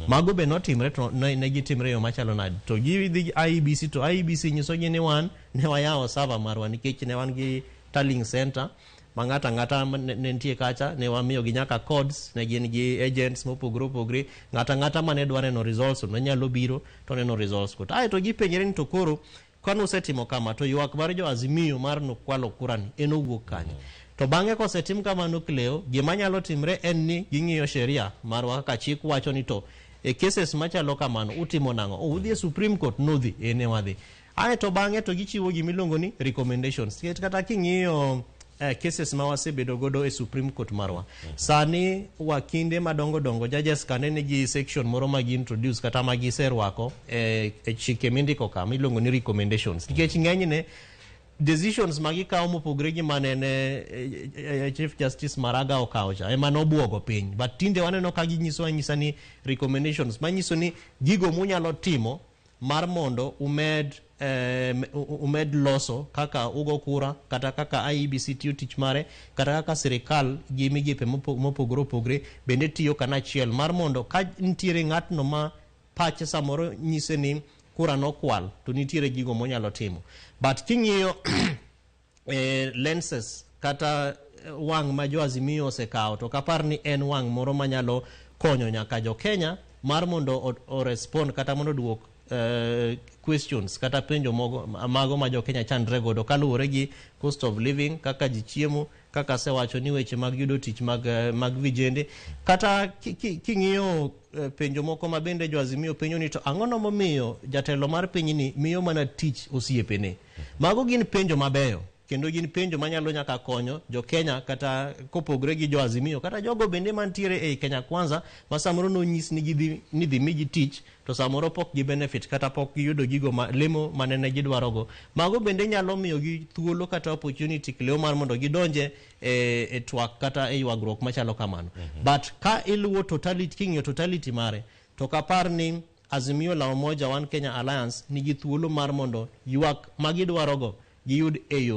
Mago be notimre to ne gitimre e yo machalo nade? To gidhi IEBC to IEBC nyisogi ni wan ne wayawo server marwa nikech ne wan gi tallying center ma ng'ato ang'ata ne nitie kacha, ne wamiyogi nyaka codes, ne gin gi agents mopogore opogore. Ng'ato ang'ata mane dwa neno results ne nyalo biro to neno results go. Aeto gipenjre ni to koro kane usetimo kama to ywak mar jo Azimio mar nukwalo kura ni en owuok kanye? To bang'e kosetim kamano, Cleo, gima nyalo timre en ni ging'iyo sheria marwa kaka chik wacho ni to e cases machalo kamano utimo nang'o? Oh, udhi e Supreme Court? Nodhi, e ne wadhi. Aeto bang'e to gichiwo gimiluongo ni recommendations. Nikech kata king'iyo cases ma wasebedo godo e Supreme Court marwa. Sani wakinde madongo dongo, judges kane nigi section moro ma gi introduce kata ma giserwako e chike mindiko ka miluongo ni recommendations. Nikech ng'enyne decisions ma gikawo mopogore gi mane Chief Justice Maraga okawo cha ema nobuogo piny. But tinde waneno ka ginyiso anyisa ni recommendations manyiso ni gigo munyalo timo mar mondo umed loso kaka ugo kura, kata kaka IEBC tiyo tich mare, kata kaka sirikal gi migepe mopogore opogore bende tiyo kanachiel mar mondo ka nitiere ng'atno ma pache samoro nyise ni kura nokwal, to nitiere gigo monyalo timo. But king'iyo lenses kata wang' ma jo Azimio osekawo, to kapar ni en wang' moro manyalo konyo nyaka jo Kenya mar mondo o respond kata mondo oduok questions kata penjo mago ma jo Kenya chandre godo kaluwore gi cost of living, kaka ji chiemo, kaka asewacho ni weche mag yudo tich mag vijende, kata king'iyo penjo moko ma bende jo Azimio penjo ni to ang'ono momiyo jatelo mar pinyni miyo mana tich osiepene. Mago gin penjo mabeyo kendo gin penjo manyalo nyaka konyo jo Kenya, kata kopogre gi jo Azimio, kata jogo bende mantiere ei Kenya Kwanza ma samoro nonyis ni gidhi ni dhi migi tich to samoro pok gi benefit kata pok giyudo gigo ma lemo manene gidwarogo. Mago bende nyalo miyo gi thuolo kata opportunity, Cleo, mar mondo gidonje e twak kata e ywagruok machalo kamano. But ka iluwo totality, king'iyo totality mare, to kapar ni Azimio la Umoja One Kenya Alliance nigi thuolo mar mondo ywak ma gidwarogo giyud e yo.